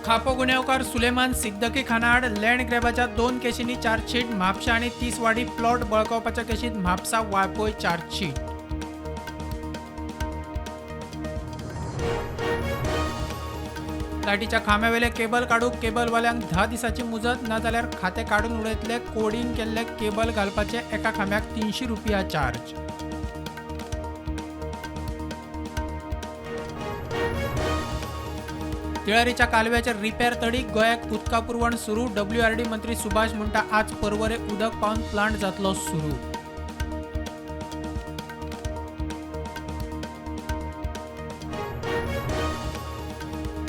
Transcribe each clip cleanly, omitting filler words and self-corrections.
खापो गुन्यांवकार सुलेमान सिद्दकी खाना आड लँड ग्रॅबाच्या 2 केशींनी चार्जशीट. म्हापशा आनी तिसवाडी प्लॉट बळकावपाच्या केशींत म्हापसा वाळपय चार्जशीट. लायटीच्या खांब्यावेले केबल काडूंक केबलवाल्यांक 10 दिसांची मुजत, नाजाल्यार खातें काडून उडयतले. कोडींग केल्ले केबल घालपाचे एका खांब्याक 300 रुपया चार्ज. तिळारीच्या कालव्याचेर रिपेर तडीक, गोंयाक उदका पुरवण सुरू. डब्ल्यूआरडी मंत्री सुभाष म्हणटा आज पर्वरे उदक पावन प्लांट जातलो सुरू.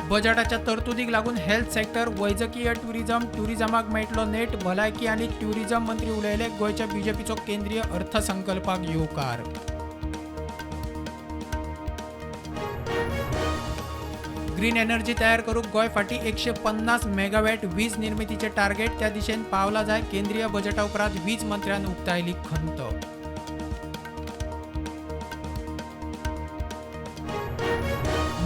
बजेटाच्या तरतुदीक लागून हेल्थ सेक्टर, वैजकीय ट्युरिझम, ट्युरिझमाक मेळटलो नेट. भलायकी आनी ट्युरिझम मंत्री उलयले. गोंयच्या बीजेपीचो केंद्रीय अर्थसंकल्पाक येवकार. ग्रीन एनर्जी तयार करूंक गोंय फाटीं 150 मेगावॅट वीज निर्मितीचे टार्गेट, त्या दिशेन पावला जाय. केंद्रीय बजेटा उपरांत वीज मंत्र्यान उक्तायली खंत.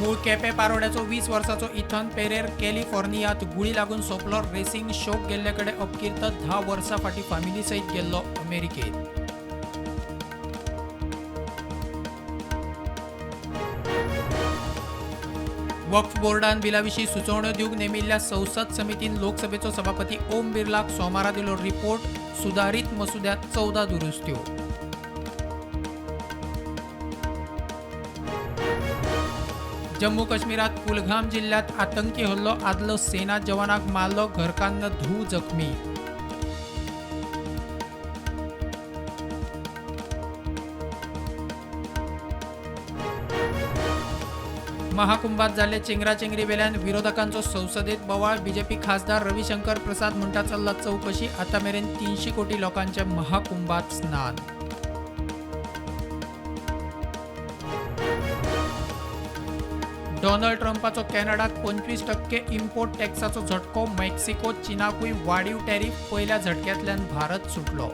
मूळ केपें पारोड्याचो 20 वर्सांचो इथन पेरेर कॅलिफोर्नियांत गुळी लागून सोंपलो. रेसिंग शोक गेल्ले कडेन अपकीर्त. 10 वर्सां फाटीं फामिली सयत गेल्लो अमेरिकेंत. वक्फ बोर्डान बिला विशीं सुचोवण्यो दिवंक नेमिल्ल्या संसद समितीन लोकसभेचो सभापती ओम बिर्लाक सोमारा दिलो रिपोर्ट. सुदारीत मसुद्यांत 14 दुरुस्त्यो. जम्मू काश्मीरात कुलगाम जिल्ह्यात आतंकी हल्लो, आदलो सेना जवानाक मारलो, घरकान्न धूव जखमी. महाकुंभात जाल्ले चेंगराचेंगरी वेल्यान विरोधकांचो संसदेत बोवाळ. बीजेपी खासदार रविशंकर प्रसाद म्हणटा चल्ला चवकशी. आतां मेरेन 300 कोटी लोकांचे महाकुंभात स्नान. डोनाल्ड ट्रंपाचो कॅनडाक 25% इम्पोर्ट टॅक्साचो झटको. मेक्सिको, चीनाकूय वाडीव टॅरीफ. पयल्या झटक्यांतल्यान भारत सुटलो.